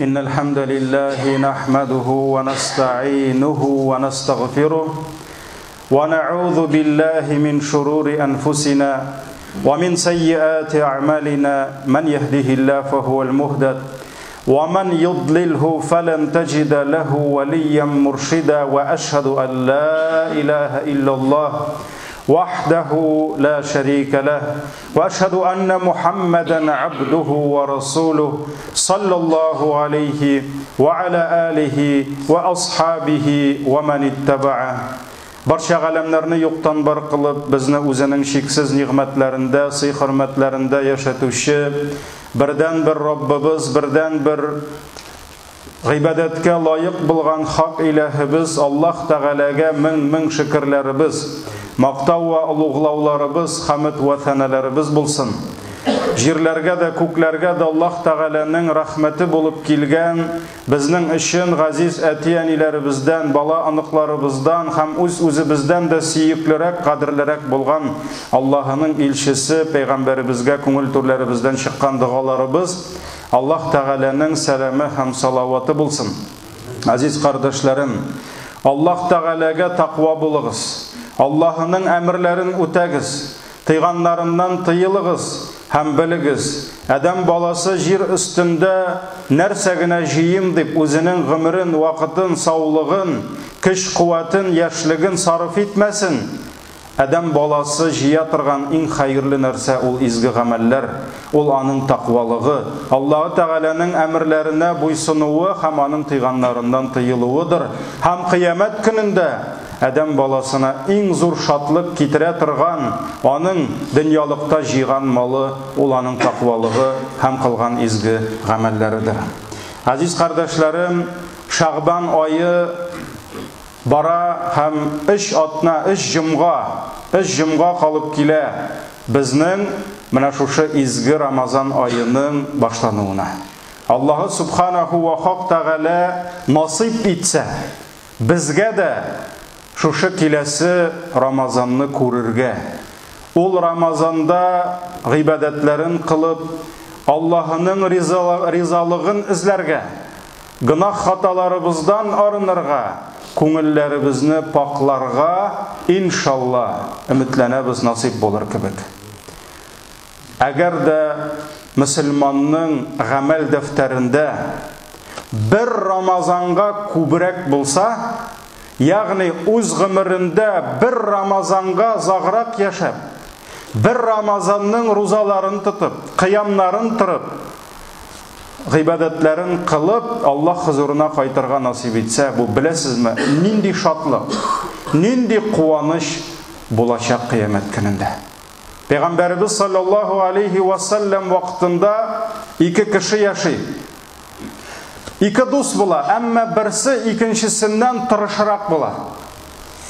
إن الحمد لله نحمده ونستعينه ونستغفره ونعوذ بالله من شرور أنفسنا ومن سيئات أعمالنا، من يهده الله فهو المهتد ومن يضلله فلن تجد له وليا مرشدا، وأشهد أن لا إله إلا الله وحده لا شريك له، وأشهد أن محمدا عبده ورسوله صلى الله عليه وعلى آله وأصحابه ومن اتبعه. Барча галәмнәрне юктан бар кылып, безне үзенең чиксез нигъмәтләрендә, сый-хөрмәтләрендә яшәтүче бердән-бер Раббыбыз, бердән-бер гыйбадәткә лаек булган хак иләһебез Аллаһ Тәгаләгә мең-мең шөкерләребез, мактау вә олуглауларыбыз, хәмд вә сәнәләребез булсын. Җирләргә дә, күкләргә дә Аллаһ Тәгаләнең рәхмәте булып килгән, безнең өчен газиз әти-әниләребездән, бала-оныкларыбыздан һәм үз-үзебездән дә сөеклерәк, кадерлерәк булган Аллаһының илчесе, пәйгамбәребезгә күңел түрләребездән чыккан догаларыбыз, Аллаһ Тәгаләнең сәламе һәм салаваты булсын. Азиз кардәшләрем, Аллаһ Тәгаләгә тәкъва булыгыз. Аллаһының әмерләрен үтәгез, тыйганнарыннан тыелыгыз һәм белегез, адәм баласы җир өстендә нәрсә генә җыйым дип үзенең гомерен, вакытын, саулыгын, көч-куәтен, яшьлеген сарыф итмәсен. Адәм баласы җыя торган иң хәерле нәрсә ул изге гамәлләр, ул аның тәкъвалыгы, Аллаһ Тәгаләнең әмерләренә буйсынуы һәм аның тыйганнарыннан тыелуыдыр. Һәм кыямәт көнендә адәм баласына иң зур шатлык китерә торган аның дөньялыкта җыйган малы ул аның тәкъвалыгы һәм кылган изге гамәлләредер. Азиз кардәшләрем, Шәгъбан ае бара һәм 3 атна, 3 җомга калып килә безнең менә шушы изге Рамазан аеның башлануына. Аллаһы субханаху ва хак тәгалә насыйп итсә, безгә дә шушы киләсе Рамазанны күрергә, ул Рамазанда гыйбадәтләрен кылып, Аллаһының ризалыгын эзләргә, гөнаһ хаталарыбыздан арынырга, күңелләребезне пакларга, иншалла, өметләнәбез насыйп булыр кебек. Әгәр дә мөселманның гамәл дәфтәрендә бер Рамазанга күбрәк булса, ягъни үз гомерендә бер Рамазанга озаграк яшәп, бер Рамазанның рузаларын тотып, кыямнарын торып, гыйбадәтләрен кылып, Аллаһ хозурына кайтырга насыйп итсә, бу беләсезме, нинди шатлык, нинди куаныч булачак кыямәт көнендә. Пәйгамбәребез саллаллаһу алейхи ва саллям вакытында ике кеше яши. Ике дус була, әмма берсе икенчесеннән тырышрак була.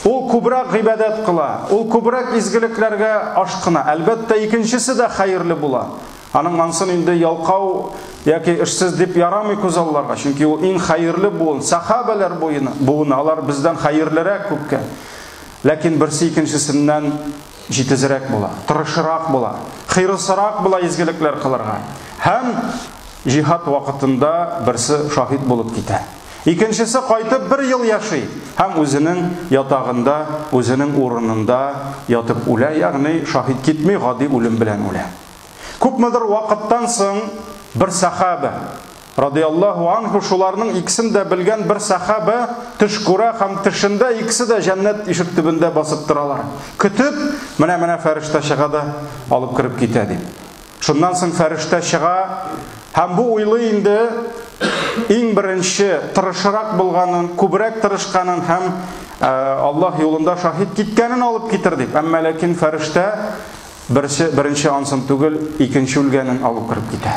Ул күбрәк гыйбадәт кыла, ул күбрәк изгелекләргә ашкына. Әлбәттә, икенчесе дә хәерле була. Аның ансын инде ялкау яки эшсез дип ярамый күз алларга, чөнки ул иң хәерле буын, сахабәләр буыны, алар бездән хәерлерәк күпкә. Ләкин берсе икенчесеннән җитезрәк була, тырышрак була, хирысрак була изгелекләр кылырга. Һәм җиһад вакытында берсе шаһит булып китә. Икенчесе кайтып бер ел яши һәм үзенең ятагында, үзенең урынында ятып үлә, ягъни шаһит китми, гади үлем белән үлә. Күпмедер вакыттан соң бер сахаба радиаллаһу анху, шуларның икесен дә белгән бер сахаба төш күрә һәм төшендә икесе дә җәннәт ишек төбендә басып торалар. Көтеп, менә-менә фәрештә чыга да алып кереп китә дип. Шуннан соң фәрештә чыга һәм бу уйлый инде иң беренче тырышрак булганын, күбрәк тырышканын һәм Аллаһ юлында шаһит киткәнен алып китер дип. Әмма ләкин фәрештә беренче ансын түгел, икенче үлгәнен алып кереп китә.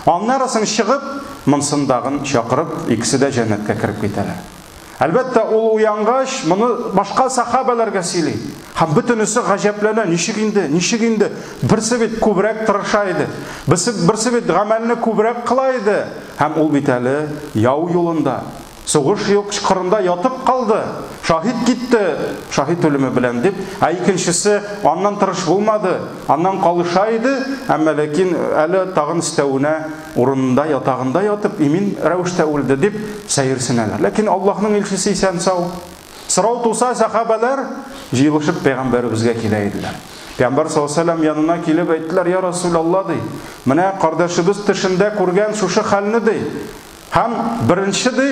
Аннары соң чыгып, монсындагын чакырып, икесе дә җәннәткә кереп китәләр. Әлбәттә, ул уянгач, моны башка сахабәләргә сөйли. Һәм бөтенесе гаҗәпләнә, ничек инде, ничек инде? Берсе бит күбрәк тырыша иде. Берсе бит гамәлне күбрәк кыла иде. Һәм ул бит әле яу юлында. Сугыш кырында ятып калды, шаһит китте, шаһит үлеме белән дип. Ә икенчесе аннан тырыш булмады, аннан калыша иде, әмма ләкин әле тагын өстәвенә урынында, ятагында ятып, имин рәвештә үлде дип сәерсенәләр. Ләкин Аллаһның илчесе исән сау. Сорау туса, сәхабәләр җыелышып пәйгамбәребезгә килә иделәр. Пәйгамбәр саллаллаһу алейһи ва сәлләм янына килеп әйттеләр: "Я Расулаллаһ, ди, менә кардәшебез төшендә күргән шушы хәлне, ди. Һәм беренче, ди,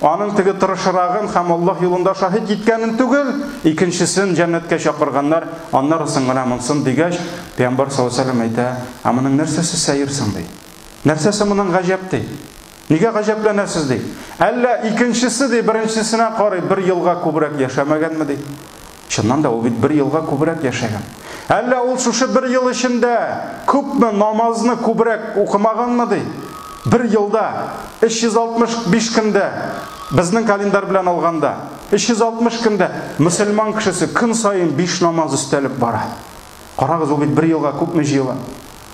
аның теге тырышрагын һәм Аллаһ юлында шаһит киткәнен түгел, икенчесен җәннәткә чакырганнар, аннары соң гына монсын дигәч, Пәйгамбәр саллаллаһу алейһи ва сәлләм әйтә: "Ә моның нәрсәсе сәер соң?" ди. Нәрсәсе моның гаҗәп, ди. Нигә гаҗәпләнәсез, ди. Әллә икенчесе, ди, беренчесенә карый бер елга күбрәк яшәмәгәнме, ди. Чыннан да ул бит бер елга күбрәк яшәгән. Әллә ул шушы бер ел эчендә күпме намазны күбрәк укымаганмы, ди. Бер елда 365 көндә, безнең календарь белән алганда, 360 көндә мөселман кешесе көн саен 5 намаз өстәлеп бара. Карагыз, ул бит бер елга күпме җыела.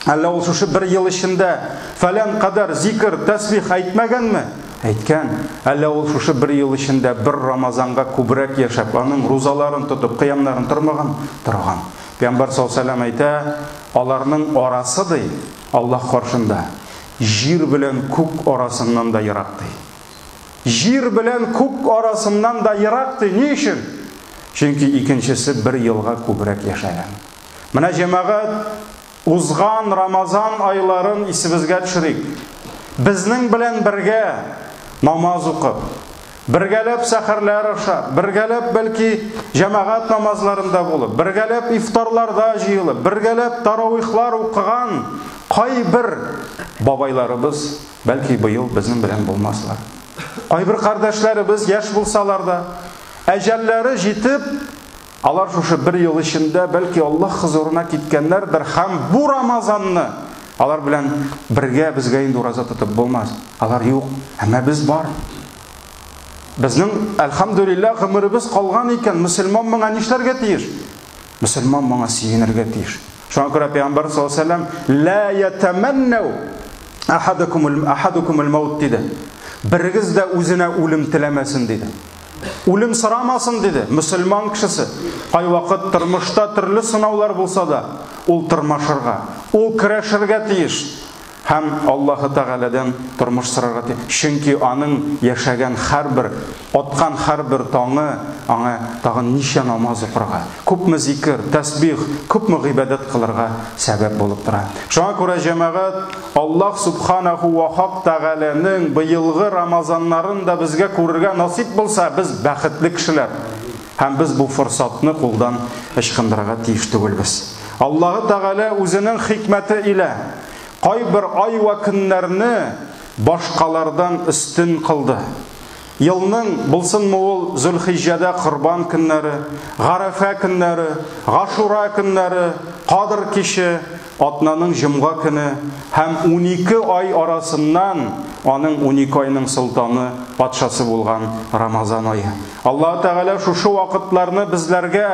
Әллә ул шушы бер ел эчендә фәлән кадәр зикр, тәсбих әйтмәгәнме? Әйткән. Әллә ул шушы бер ел эчендә бер Рамазанга күбрәк яшәп, аның рузаларын тотып, кыямнарын тормаган? Торган. Пәйгамбәр саллаллаһу алейһи ва сәлләм әйтә, аларның арасы, ди, Аллаһ каршында җир белән күк арасыннан да ерак, ди. Җир белән күк арасыннан да ерак, ди. Ни өчен? Чөнки икенчесе бер елга күбрәк яшәгән. Менә, җәмәгать, узган Рамазан айларын исебезгә төшерик. Безнең белән бергә намаз укып, бергәләп сәхәрләр ашап, бергәләп бәлки җәмәгать намазларында булып, бергәләп ифтарларда җыелып, бергәләп таравихлар укыган кайбер бабайларыбыз бәлки быел безнең белән булмаслар. Кайбер кардәшләребез яшь булсалар да, әҗәлләре җитеп, алар шушы бер ел эчендә бәлки Аллаһ хозурына киткәннәрдер һәм бу Рамазанны алар белән бергә безгә инде ураза тотып булмас. Алар юк, әмма без бар. Безнең, әлхәмдүлилләһ, гомеребез калган икән, мөселман моңа нишләргә тиеш? Мөселман моңа сөенергә тиеш. Шуңа күрә Пәйгамбәр саллаллаһу алейһи ва сәлләм: "Ла ятаманнау ахадукум ахадукум маут" диде. Берегез дә үзенә үлем теләмәсен диде. Үлем сорамасын диде. Мөселман кешесе кайвакыт тормышта төрле сынаулар булса да, ул тырмашырга, ул көрәшергә тиеш һәм Аллаһы Тәгаләдән тормыш сорарга тиеш. Чөнки аның яшәгән һәрбер, аткан һәрбер таңы аңа тагын ничә намаз укырга, күпме зикер, тәсбих, күпме гыйбадәт кылырга сәбәп булып тора. Шуңа күрә, җәмәгать, Аллаһ Субханаху ва Хак Тәгаләнең быелгы Рамазаннарын да безгә күрергә насыйп булса, без бәхетле кешеләр. Һәм без бу форсатны кулдан ычкындырырга тиеш түгелбез. Аллаһы Тәгалә үзенең хикмәте илә кайбер ай вә көннәрне башкалардан өстен кылды. Елның, булсынмы ул Зөлхиҗҗәдә корбан көннәре, Гарәфә көннәре, Гашура көннәре, Кадр киче, атнаның җомга көне һәм 12 ай арасыннан аның 12 айның солтаны, патшасы булган Рамазан ае. Аллаһы Тәгалә шушы вакытларны безләргә,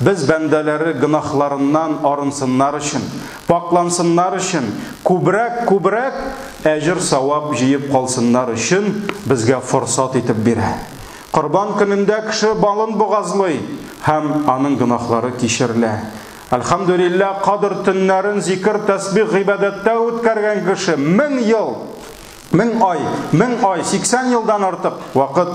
без бәндәләре гөнаһларыннан арынсыннар өчен, паклансыннар өчен, күбрәк-күбрәк әҗер-савап җыеп калсыннар өчен безгә форсат итеп бирә. Корбан көнендә кеше балын бугазлый һәм аның гөнаһлары кичерелә. Әлхәмдүлилләһ, Кадр төннәрен зикер, тәсбих, гыйбадәттә үткәргән кеше 1000 ел, 1000 ай, 1000 ай, 80 елдан артык вакыт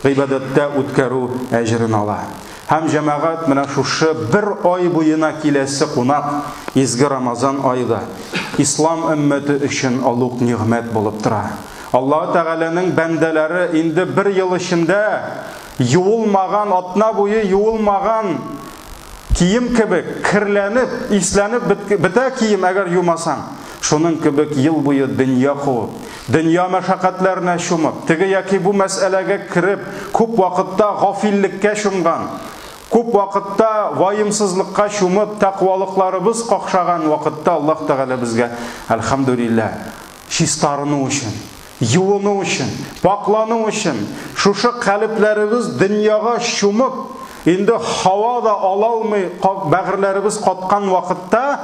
гыйбадәттә үткәрү әҗерен ала. Һәм җәмәгать, менә шушы бер ай буена киләсе кунак, изге Рамазан ае да ислам өммәте өчен олуг нигъмәт булып тора. Аллаһы Тәгаләнең бәндәләре инде бер ел эчендә юылмаган, атна буе юылмаган кием кебек керләнеп, исләнеп бетә кием, әгәр юмасаң. Шуның кебек ел буе дөнья куып, дөнья мәшәкатьләренә чумып, теге яки бу мәсьәләгә кереп, күп вакытта гафиллеккә чумган, күп вакытта ваемсызлыкка чумып, тәкъвалыкларыбыз какшаган вакытта Аллаһ Тәгалә безгә, әлхәмдүлилләһ, чистарыну өчен, юыну өчен, паклану өчен, шушы калебләребез дөньяга чумып, инде һава да ала алмый, бәгырьләребез каткан вакытта,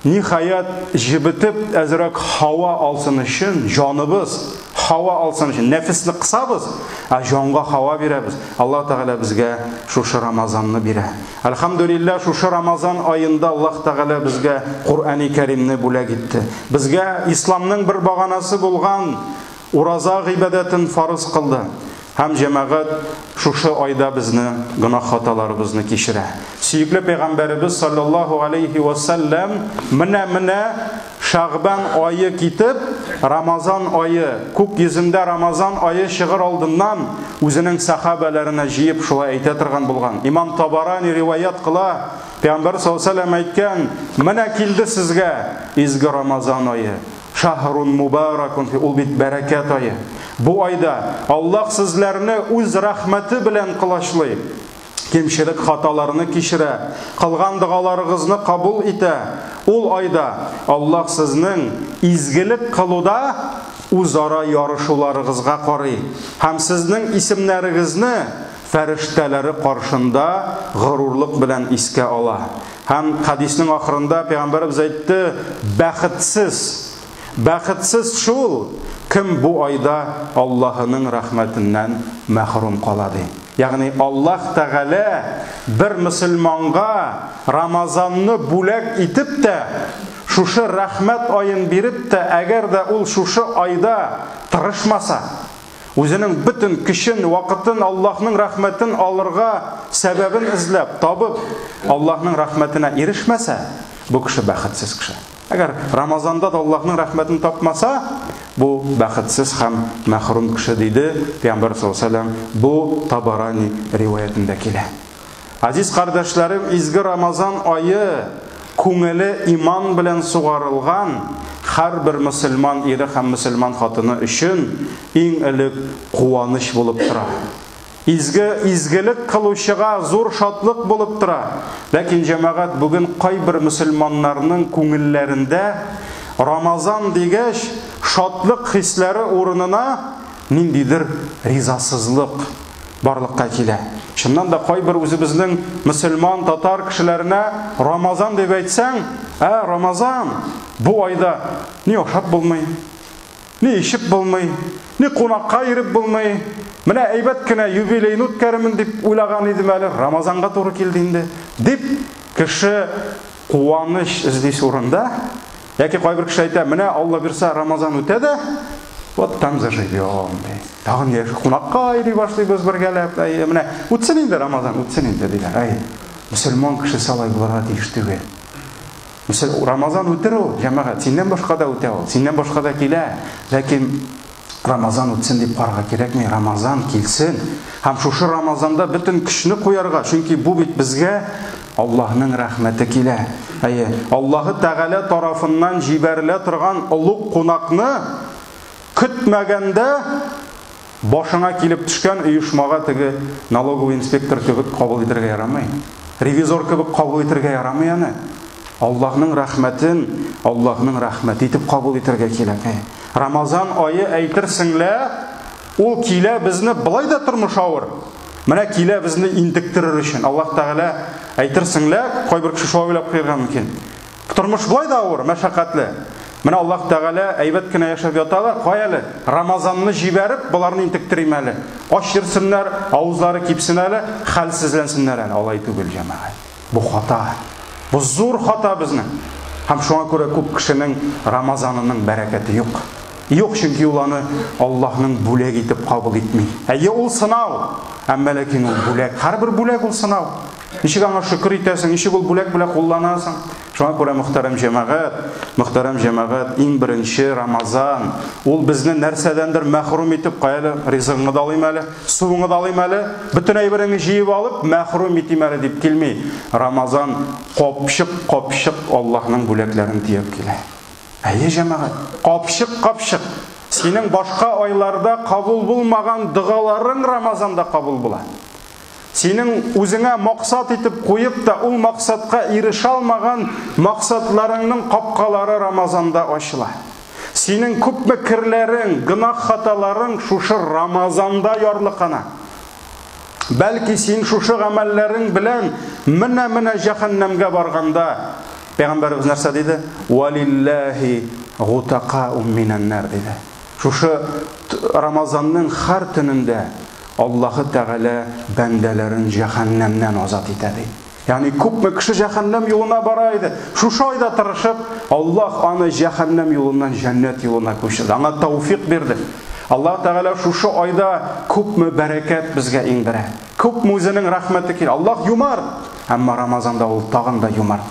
ниһаять, җебетеп, әзрәк һава алсын өчен, җаныбыз Һава алсын өчен нәфесне кысабыз, ә җанга һава бирәбез. Аллаһ Тәгалә безгә шушы Рамазанны бирә. Әлхәмдүлилләһ, шушы Рамазан аенда Аллаһ Тәгалә безгә Коръәни Кәримне бүләк итте. Безгә исламның бер баганасы булган ураза гыйбадәтен фарыз кылды. Һәм җәмәгать шушы айда безне гөнаһ хаталарыбызны кичерә. Сөекле пәйгамбәребез саллаллаһу алейхи ва саллям менә-менә Шәгъбан ае китеп, Рамазан ае, күк йөзендә Рамазан ае чыгыр алдыннан үзенең сахабәләренә җыеп шулай әйтә торган булган. Имам Табарани риваять кыла, Пәйгамбәр саллаллаһу алейһи ва саллям әйткән: "Менә килде сезгә изге Рамазан ае. Шаһрун мубаракун фи, ул бит бәрәкәт ае. Бу айда Аллаһ сезләрне үз рәхмәте белән колачлый, кимчелек хаталарны кичерә, кылган догаларыгызны кабул итә. Ул айда Аллаһ сезнең изгелек кылуда үзара ярышуларыгызга карый һәм сезнең исемнәрегезне фәрештәләре каршында горурлык белән искә ала. Һәм хәдиснең ахырында пәйгамбәребез әйтте, бәхетсез, бәхетсез шул, кем бу айда Аллаһының рәхмәтеннән мәхрүм кала ди. Ягъни Аллаһ Тәгалә бер мөселманга Рамазанны бүләк итеп тә, шушы рәхмәт аен биреп тә, әгәр дә ул шушы айда тырышмаса, Үзенең бөтен көчен, вакытын Аллаһның рәхмәтен алырга сәбәбен эзләп, табып, Аллаһның рәхмәтенә ирешмәсә, бу кеше бәхетсез кеше. Әгәр Рамазанда да Аллаһның рәхмәтен тапмаса, бу бәхетсез һәм мәхрүм кеше, диде Пәйгамбәр саллаллаһу алейһи ва сәлләм. Бу Табарани риваятендә килә. Азиз кардәшләрем, изге Рамазан ае күңеле иман белән сугарылган һәрбер мөселман ире һәм мөселман хатыны өчен иң элек куаныч булып тора. Изге изгелек кылучыга зур шатлык булып тора. Ләкин җәмәгать бүген кайбер мөселманнарның күңелләрендә Рамазан дигәч, шатлык хисләре урынына ниндидер ризасызлык барлыкка килә. Чыннан да кайбер үзебезнең мөселман татар кешеләренә Рамазан дип әйтсәң, ә Рамазан бу айда ни ашап булмый, ни ишеп булмый, ни кунакка йөреп булмый. Менә әйбәт кенә юбилейны үткәрермен дип уйлаган идем әле, Рамазанга туры килде инде, дип кеше куаныч эзлисе урында, яки кайбер кеше әйтә, менә Алла бирсә Рамазан үтә дә, вот там заживем, ди. Тагын яшь кунакка йөри башлыйбыз бергәләп. Әй, менә үтсен инде Рамазан, үтсен инде диләр. Әй, мөселман кешесе алай булырга тиеш түгел. Мисал, Рамазан үтер ул, җәмәгать, синнән башка да үтә ул, синнән башка да килә. Ләкин Рамазан үтсен дип карарга кирәкми, Рамазан килсен. Һәм шушы Рамазанда бөтен көчне куярга, чөнки бу бит безгә Аллаһның рәхмәте килә. Әйе, Аллаһы Тәгалә тарафыннан җибәрелә торган олуг кунакны көтмәгәндә башыңа килеп төшкән оешмага теге налоговый инспектор кебек кабул итәргә ярамый. Ревизор кебек кабул итәргә ярамый аны. Аллаһның рәхмәтен Аллаһның рәхмәте итеп кабул итәргә кирәк. Рамазан ае әйтерсең лә, ул килә безне былай да тормыш авыр. Менә килә безне интектерер өчен. Аллаһ Тәгалә әйтерсең лә, кайбер кеше шулай уйлап куярга мөмкин. Тормыш былай да авыр, мәшәкатьле. Менә Аллаһ Тәгалә әйбәт кенә яшәп яталар, кай әле Рамазанны җибәреп, боларны интектерим әле. Ач йөрсеннәр, авызлары кипсен әле, хәлсезләнсеннәр әле. Алай түгел, җәмәгать. Бу хата. Бу зур хата безнең. Һәм шуңа күрә күп кешенең Рамазанының бәрәкәте юк. Юк, чөнки ул аны Аллаһның бүләк итеп кабул итми. Әйе, ул сынау. Әмма ләкин ул бүләк. Һәрбер бүләк ул сынау. Ничек аңа шөкер итәсең, ничек ул бүләк белән кулланасың? Шуңа күрә мөхтәрәм җәмәгать, мөхтәрәм җәмәгать, иң беренче Рамазан, ул безне нәрсәдәндер мәхрүм итеп, кая әле, ризыгыңны да алыйм әле, суыңны да алыйм әле, бөтен әйбереңне җыеп алып, мәхрүм итим әле дип килми. Рамазан капчык-капчык Аллаһның бүләкләрен төяп килә. Әйе, җәмәгать, капчык-капчык. Синең башка айларда кабул булмаган догаларың Рамазанда кабул була. Синең үзеңә максат итеп куеп та ул максатка ирешә алмаган максатларыңның капкалары Рамазанда ачыла. Синең күпме керләрең, гөнаһ хаталарың шушы Рамазанда ярлыкана. Бәлки син шушы гамәлләрең белән менә-менә җәһәннәмгә барганда Пәйгамбәребез нәрсә диде? Валиллаһи гутакаум минәннар диде. Шушы Рамазанның һәр төнендә Аллаһы Тәгалә бәндәләрен җәһәннәмнән азат итә, ди. Ягъни күпме кеше җәһәннәм юлына бара иде. Шушы айда тырышып, Аллаһ аны җәһәннәм юлыннан җәннәт юлына күчерде. Аңа тәүфик бирде. Аллаһ Тәгалә шушы айда күпме бәрәкәт безгә иңдерә. Күпме үзенең рәхмәте килә. Аллаһ юмарт, әмма Рамазанда ул тагын да юмарт.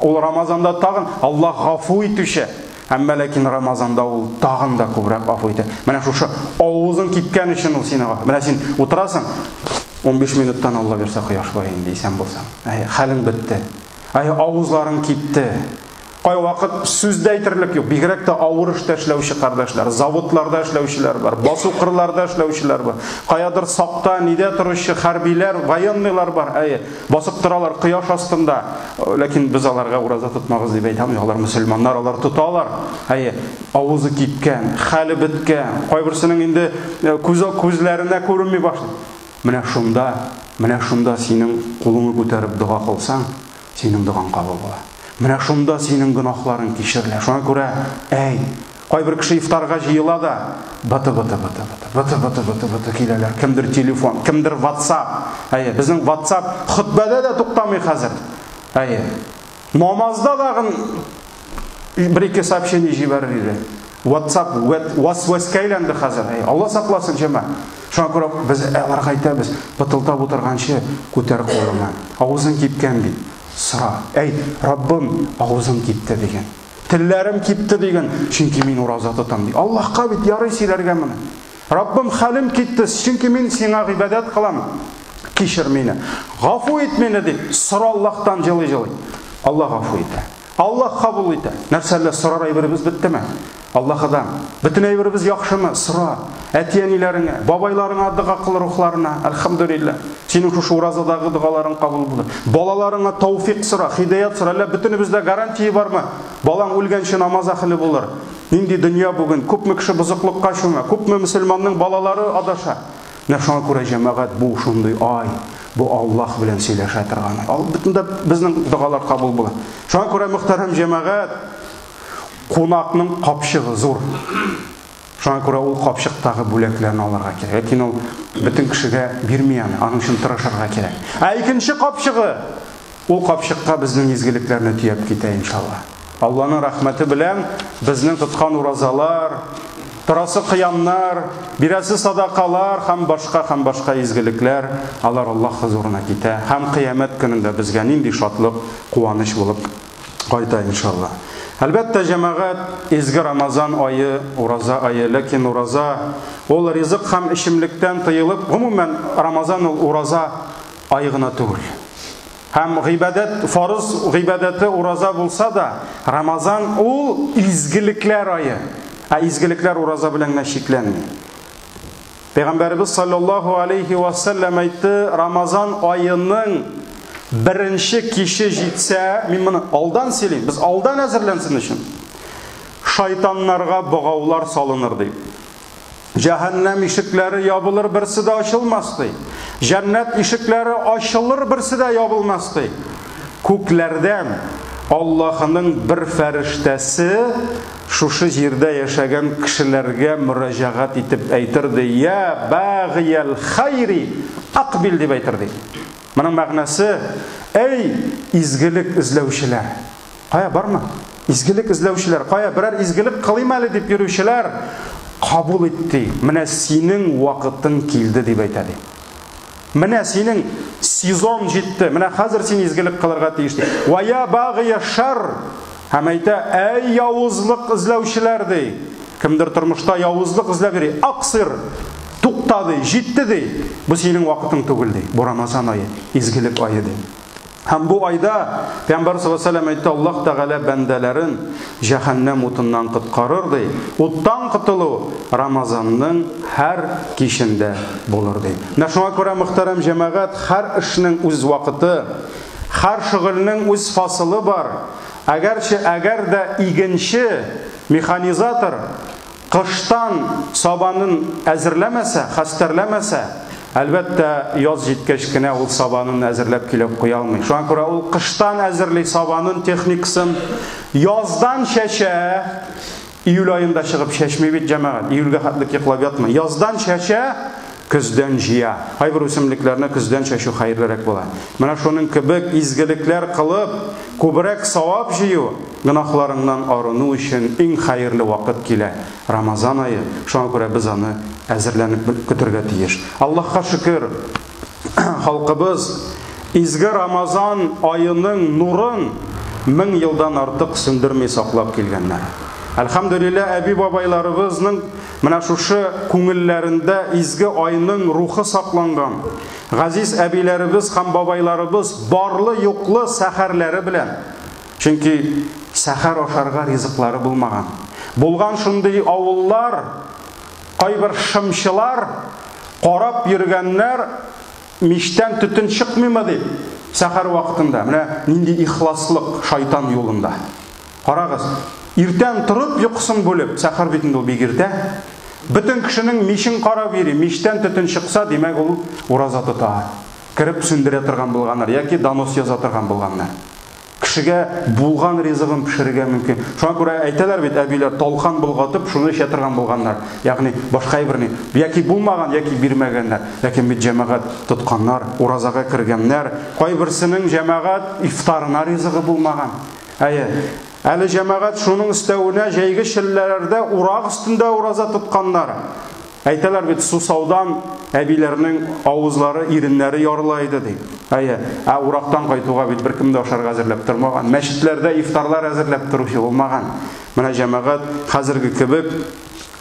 Ул Рамазанда тагын Аллаһ гафу итүче, әмма ләкин Рамазанда ул тагын да күбрәк гафу итә. Менә шушы авызың кипкән өчен ул сине гафу. Менә син утырасың, 15 минуттан Алла бирсә кояш бай инде исән булсаң. Әй, хәлең бетте. Әй, авызларың кипте. Кайвакыт сүз дә әйтерлек юк. Бигрәк тә авыр эштә эшләүче кардәшләр, заводларда эшләүчеләр бар, басу кырларда эшләүчеләр бар. Каядыр сакта, нидә торучы хәрбиләр, военныйлар бар. Әйе, басып торалар кояш астында. Ләкин без аларга ураза тотмагыз дип әйтә алмыйм. Алар мөселманнар, алар тоталар. Әйе, авызы кипкән, хәле беткән. Кайберсенең инде күз күзләренә күренми башлый. Менә шунда, менә шунда синең кулыңны күтәреп дога кылсаң, синең догаң кабул була. Менә шунда синең гөнаһларың кичерелә. Шуңа күрә, әй, кайбер кеше ифтарга җыела да, быты быты быты быты, быты быты быты быты киләләр. Кемдер телефон, кемдер WhatsApp. Әйе, безнең WhatsApp хөтбәдә дә туктамый хәзер. Әйе. Намазда дагын бер-ике сообщение җибәрер иде. WhatsApp вәсвәскә әйләнде хәзер. Әй, Алла сакласын, җәмәгать. Шуңа күрә без аларга әйтәбез, бытылдап утырганчы күтәр кулыңны. Авызың кипкән бит. Сора. Әй, Раббым, авызым кипте диген. Телләрем кипте диген, чөнки мин ураза тотам ди. Аллаһка бит ярый сөйләргә моны. Раббым, хәлем китте, чөнки мин сиңа гыйбадәт кылам. Кичер мине. Гафу ит мине дип, сора Аллаһтан җылый-җылый. Аллаһ гафу итә. Аллаһ кабул итә. Нәрсә әллә сорар әйберебез беттеме? Аллаһыдан. Бөтен әйберебез яхшымы? Сора. Әти-әниләреңә, бабайларыңа дога кыл рухларына. Әлхәмдүлилләһ. Синең шушы уразадагы догаларың кабул булыр. Балаларыңа тауфик сора, хидаят сора. Әллә бөтенебездә гарантия бармы? Балаң үлгәнче намаз әһеле булыр. Нинди дөнья бүген? Күпме кеше бозыклыкка чума, күпме мөселманның балалары адаша. Менә шуңа күрә җәмәгать бу шундый ай, бу Аллаһ белән сөйләшә торган ай. Ал бөтен дә безнең догалар кабул була. Шуңа күрә мөхтәрәм җәмәгать, кунакның капчыгы зур. Шуңа күрә ул капчыктагы бүләкләрне алырга кирәк. Ләкин ул бөтен кешегә бирми аны, аның өчен тырышырга кирәк. Ә икенче капчыгы, ул капчыкка безнең изгелекләрне төяп китә иншалла. Алланың рәхмәте белән безнең тоткан уразалар, торасы кыямнар, бирәсе садакалар һәм башка һәм башка изгелекләр, алар Аллаһ хозурына китә һәм кыямәт көнендә безгә нинди шатлык, куаныч булып кайта иншалла. Әлбәттә, җәмәгать, изге Рамазан ае, ураза ае, ләкин ураза ул ризык һәм эчемлектән тыелып, гомумән Рамазан ул ураза ае гына түгел. Һәм гыйбадәт, фарыз гыйбадәте ураза булса да, Рамазан ул изгелекләр ае. Ә изгелекләр ураза белән генә чикләнми. Пәйгамбәребез саллаллаһу алейхи ва саллям әйтте, Рамазан аеның беренче киче җитсә, мин моны алдан сөйлим, без алдан әзерләнсен өчен. Шайтаннарга богаулар салыныр дип. Җәһәннәм ишекләре ябылыр, берсе дә ачылмас ди. Җәннәт ишекләре ачылыр, берсе дә ябылмас ди. Күкләрдән Аллаһының бер фәрештәсе шушы җирдә яшәгән кешеләргә мөрәҗәгать итеп әйтер ди: "Я багиял хайри, акбил" дип әйтер ди. Моның мәгънәсе: "Әй изгелек эзләүчеләр, кая барма? Изгелек эзләүчеләр, кая берәр изгелек кылыйм әле дип йөрүчеләр, кабул ит ди. Менә синең вакытың килде дип әйтә ди. Менә синең сезон җитте. Менә хәзер син изгелек кылырга тиеш ди. Ва я багия шар. Һәм әйтә, әй явызлык эзләүчеләр ди. Кемдер тормышта явызлык эзләп йөри. Аксыр, тукта ди, җитте ди. Бу синең вакытың түгел ди. Бу Рамазан ае, изгелек ае ди. Һәм бу айда Пәйгамбәр саллаллаһу алейһи ва сәлләм әйтте, Аллаһ Тәгалә бәндәләрен җәһәннәм утыннан коткарыр ди. Уттан котылу Рамазанның һәр кичендә булыр ди. Менә шуңа күрә, мөхтәрәм җәмәгать, һәр эшнең үз вакыты, һәр шөгыльнең үз фасылы бар. Әгәрче әгәр дә игенче, механизатор Кыштан сабанын әзерләмәсә, хәстәрләмәсә, әлбәттә, яз җиткәч кенә ул сабанын әзерләп килеп куя алмый. Шуңа күрә ул кыштан әзерли сабанын, техникасын, яздан чәчә, Июль аенда чыгып чәчми бит җәмәгать. Июльгә хәтлек йоклап ятмый. Яздан чәчә, көздән җыя. Кайбер үсемлекләрне көздән чәчү хәерлерәк була. Менә шуның кебек изгелекләр кылып, күбрәк савап җыю, гөнаһларыңнан арыну өчен иң хәерле вакыт килә. Рамазан ае. Шуңа күрә без аны әзерләнеп көтәргә тиеш. Аллаһка шөкер, халкыбыз изге Рамазан аеның нурын 1000 елдан артык сүндерми саклап килгәннәр. Әлхәмдүлилләһ, әби-бабайларыбызның менә шушы күңелләрендә изге айның рухы сакланган. Газиз әбиләребез һәм бабайларыбыз барлы-юклы сәхәрләре белән, чөнки сәхәр ашарга ризыклары булмаган. Булган шундый авыллар, кайбер шымчылар карап йөргәннәр, миштән төтен чыкмыймы дип, сәхәр вакытында. Менә нинди ихласлык шайтан юлында. Карагыз, иртән торып йокысын бүлеп, сәхәр бит инде ул бик иртә. Бөтен кешенең мишен карап йөри, миштән төтен чыкса, димәк ул ураза тота. Кереп сүндерә торган булганнар яки донос яза торган булганнар. Кешегә булган ризыгын пешерергә мөмкин. Шуңа күрә әйтәләр бит әбиләр, талкан болгатып, шуны эчә торган булганнар. Ягъни башка әйберне яки булмаган, яки бирмәгәннәр. Ләкин бит җәмәгать тотканнар, уразага кергәннәр. Кайберсенең җәмәгать ифтарына ризыгы булмаган. Әйе. Әле җәмәгать шуның өстәвенә җәйге челләләрдә урак өстендә ураза тотканнар. Әйтәләр бит, сусаудан әбиләрнең авызлары, иреннәре ярыла иде ди. Әйе, ә урактан кайтуга бит беркем дә ашарга әзерләп тормаган. Мәчетләрдә ифтарлар әзерләп торучы булмаган. Менә җәмәгать хәзерге кебек,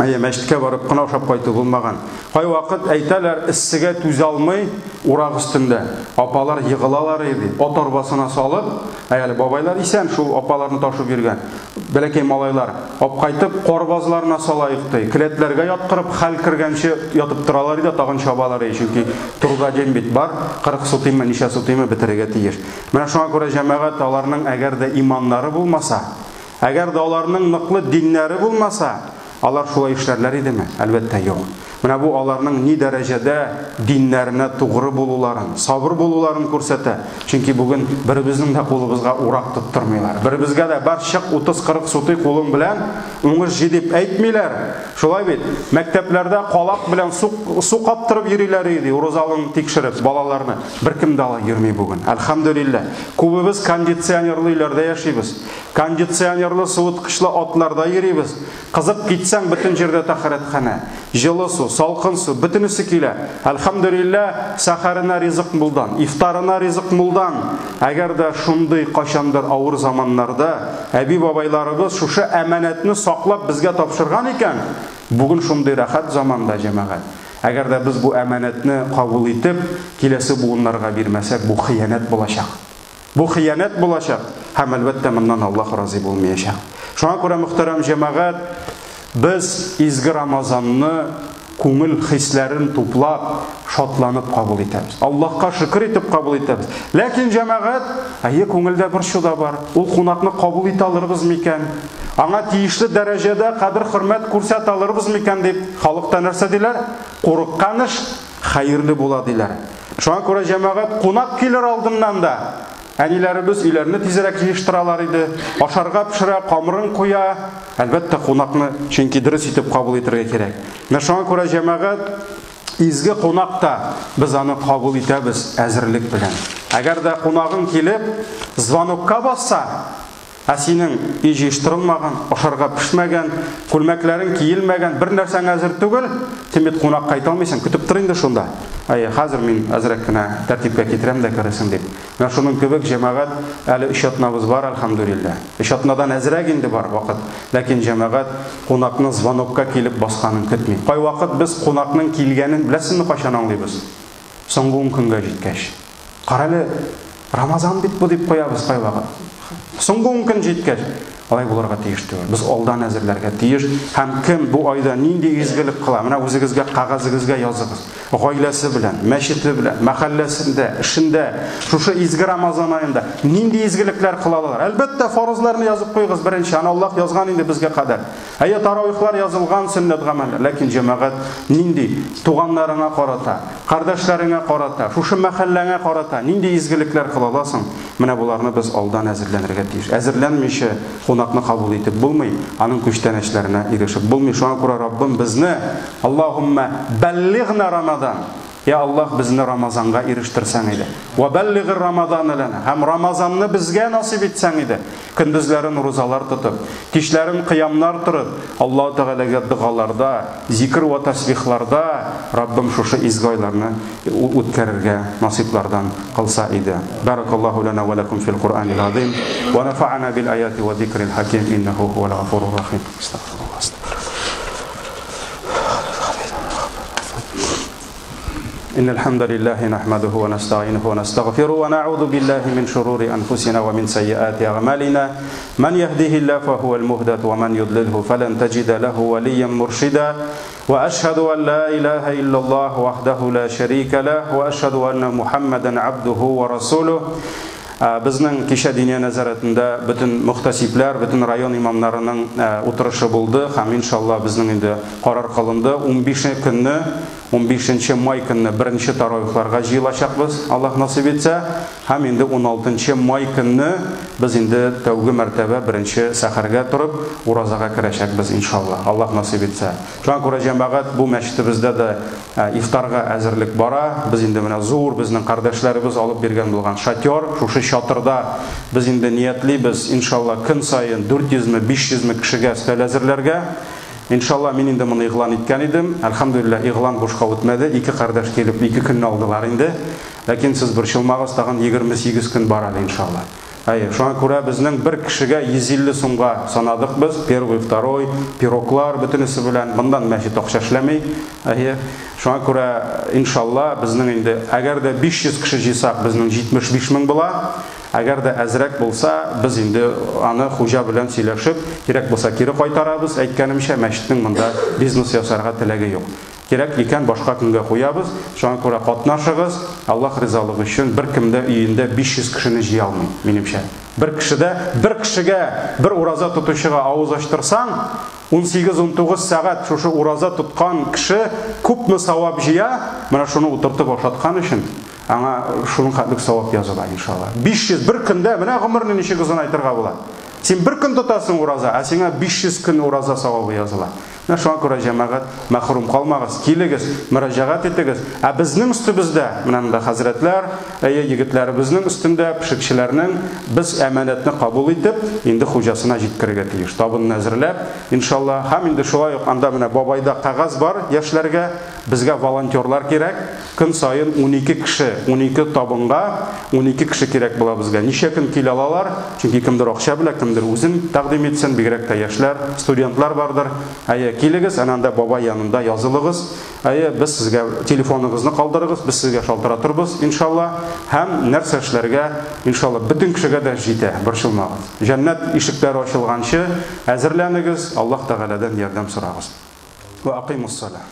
әйе, мәчеткә барып кына ашап кайту булмаган. Кайвакыт әйтәләр, эссегә түзә алмый урак өстендә. Апалар егылалар иде. Ат арбасына салып, әле бабайлар исән, шул апаларны ташып йөргән. Бәләкәй малайлар алып кайтып кар базларына салайык ди. Келәтләргә яткырып хәл кергәнче ятып торалар иде, тагын чабалар иде, чөнки трудодень бит бар, 40 сутыймы, ничә сутыймы бетерергә тиеш. Менә шуңа күрә җәмәгать аларның әгәр дә иманнары булмаса, әгәр дә аларның ныклы диннәре булмаса, алар шулай эшләрләр идеме? Әлбәттә, юк. Менә бу аларның ни дәрәҗәдә диннәренә тугры булуларын, сабыр булуларын күрсәтә. Чөнки бүген беребезнең дә кулыбызга урак тоттырмыйлар. Беребезгә дә бар чык 30-40 сутый кулың белән уңыш җый дип әйтмиләр. Шулай бит, мәктәпләрдә калак белән су каптырып йөриләр иде, уразалын тикшереп балаларны. Беркем дә алай йөрми бүген. Әлхәмдүлилләһ. Күбебез кондиционерлы өйләрдә яшибез. Кондиционерлы суыткычлы атларда йөрибез. Кызып китсәң, бөтен җирдә тәһарәтханә, җылы су, салкын су, бөтенесе килә. Әлхәмдүлилләһ, сәхәренә ризык мулдан, ифтарына ризык мулдан. Әгәр дә шундый кайчандыр авыр заманнарда әби-бабайларыбыз шушы әманәтне саклап безгә тапшырган икән, бүген шундый рәхәт заманда, җәмәгать. Әгәр дә без бу әманәтне кабул итеп, киләсе буыннарга бирмәсәк, бу хыянәт булачак. Бу хыянәт булачак һәм әлбәттә моннан Аллаһ разый булмаячак. Шуңа күрә мөхтәрәм җәмәгать, без изге Рамазанны күңел хисләрен туплап, шатланып кабул итәбез. Аллаһка шөкер итеп кабул итәбез. Ләкин җәмәгать, әйе, күңелдә борчу да бар. Ул кунакны кабул итә алырбыз микән? Аңа тиешле дәрәҗәдә кадер-хөрмәт күрсәтә алырбыз микән дип, халыкта нәрсә диләр? Курыккан эш хәерле була диләр. Шуңа күрә җәмәгать кунак килер алдыннан да әниләребез өйләрне тизрәк җыештыралар иде, ашарга пешерә, камырын куя. Әлбәттә, кунакны чөнки дөрес итеп кабул итәргә кирәк. Менә шуңа күрә җәмәгать изге кунак та без аны кабул итәбез әзерлек белән. Әгәр дә кунагың килеп звонокка басса, ә синең өй җыештырылмаган, ашарга пешмәгән, күлмәкләрең киелмәгән, бер нәрсәң әзер түгел, син бит кунак кайта алмыйсың, көтеп тор инде шунда. Әйе, хәзер мин әзрәк кенә тәртипкә китерәм дә керерсең дип. Менә шуның кебек җәмәгать әле 3 атнабыз бар, әлхәмдүлилләһ. 3 атнадан әзрәк инде бар вакыт. Ләкин җәмәгать кунакны звонокка килеп басканын көтми. Кайвакыт без кунакның килгәнен беләсезме кайчан аңлыйбыз? Соңгы 10 көнгә җиткәч. Карале, Рамазан бит бу дип куябыз кайвакыт. Соңгы 10 көн җиткәч, алай булырга тиеш түгел. Без алдан әзерләргә тиеш. Һәм кем бу айда нинди изгелек кыла? Менә үзегезгә кәгазегезгә языгыз. Гаиләсе белән, мәчете белән, мәхәлләсендә, эшендә, шушы изге Рамазан аенда нинди изгелекләр кыла алалар? Әлбәттә, фарызларны язып куйгыз беренче. Аны Аллаһ язган инде безгә кадәр. Әйе, таравихлар язылган сөннәт гамәлләр, ләкин җәмәгать нинди туганнарыңа карата, кардәшләреңә карата, шушы мәхәлләңә карата нинди изгелекләр кыла аласың? Менә боларны без алдан әзерләнергә тиеш. Әзерләнмичә кунакны кабул итеп булмый, аның күчтәнәчләренә ирешеп булмый. Шуңа күрә Раббым безне, Аллаһумма баллигна Рамадан, Я Аллаһ, безне Рамазанга ирештерсәң иде. Ва баллигыр Рамазана лана. Һәм Рамазанны безгә насыйп итсәң иде. Көндезләрен рузалар тотып, кичләрен кыямнар торып, Аллаһ Тәгаләгә догаларда, зикр ва тасбихларда Раббым шушы изге айларны үткәрергә насыйплардан кылса иде. Баракаллаһу лана ва лакум фил Куръанил азим ва нафа'ана бил аяти ва зикрил хаким иннаху хувал гафурур рахим. Астагфируллах. إن الحمد لله نحمده ونستعينه ونستغفره ونعوذ بالله من شرور أنفسنا ومن سيئات أعمالنا من يهده الله فهو المهتد ومن يضلله فلن تجد له وليا مرشدا وأشهد أن لا إله إلا الله وحده لا شريك له وأشهد أن محمدا عبده ورسوله. Безнең кичә Диния нәзарәтендә бөтен мөхтәсибләр, бөтен район имамнарының утырышы булды һәм иншалла безнең инде карар кылынды. 15 көнне, 15 май көнне беренче таравихларга җыелачакбыз, Аллаһ насыйп итсә, һәм инде 16 май көнне без инде тәүге мәртәбә беренче сәхәргә торып уразага керәчәкбез иншалла, Аллаһ насыйп итсә. Шуңа күрә җәмәгать бу мәчетебездә дә ифтарга әзерлек бара. Без инде менә зур безнең кардәшләребез алып биргән булган шатер, шушы чатырда без инде ниятлибез, иншалла, көн саен 400-ме, 500-ме кешегә өстәл әзерләргә. Иншалла, мин инде моны игълан иткән идем. Әлхәмдүлилләһ, игълан бушка үтмәде. Ике кардәш килеп, ике көнне алдылар инде. Ләкин сез борчылмагыз, тагын 28 көн бар әле, иншалла. Әйе, шуңа күрә безнең бер кешегә 150 сумга санадык без, первый, второй, пироглар бөтенесе белән. Мондан мәчет акча эшләми. Әйе, шуңа күрә иншалла безнең инде әгәр дә 500 кеше җыйсак, безнең 75 мең була. Әгәр дә әзрәк булса, без инде аны хуҗа белән сөйләшеп, кирәк булса кире кайтарабыз. Әйткәнемчә, мәчетнең монда бизнес ясарга теләге юк. Кирәк икән башка көнгә куябыз. Шуңа күрә катнашыгыз. Аллаһ ризалыгы өчен беркем дә өендә 500 кешене җыя алмый, минемчә. Бер кешедә, бер кешегә, бер ураза тотучыга авыз ачтырсаң, 18-19 сәгать шушы ураза тоткан кеше күпме савап җыя, менә шуны утыртып ашаткан өчен аңа шуның хәтлек савап языла, иншалла. 500 бер көндә, менә гомерне ничек озынайтырга була. Син бер көн тотасың ураза, ә сиңа 500 көн ураза савабы языла. Менә шуңа күрә җәмәгать мәхрүм калмагыз, килегез, мөрәҗәгать итегез. Ә безнең өстебездә, менә монда хәзрәтләр, әйе, егетләребезнең өстендә, пешекчеләрнең без әманәтне кабул итеп, инде хуҗасына җиткерергә тиеш. Табынны әзерләп, иншалла. Һәм инде шулай ук анда менә бабайда кәгазь бар яшьләргә, безгә волонтерлар кирәк. Көн саен 12 кеше, 12 табынга 12 кеше кирәк була безгә. Ничә көн килә алалар? Чөнки кемдер акча белә, кемдер үзен тәкъдим итсен, бигрәк тә яшьләр, студентлар бардыр. Әйе, килегез, әнә анда бабай янында язылыгыз. Әйе, без сезгә телефоныгызны калдырыгыз, без сезгә шалтыратырбыз, иншалла. Һәм нәрсә эшләргә, иншалла, бөтен кешегә дә җитә, борчылмагыз. Җәннәт ишекләре ачылганчы әзерләнегез, Аллаһ Тәгаләдән ярдәм сорагыз. Ва акимус салах.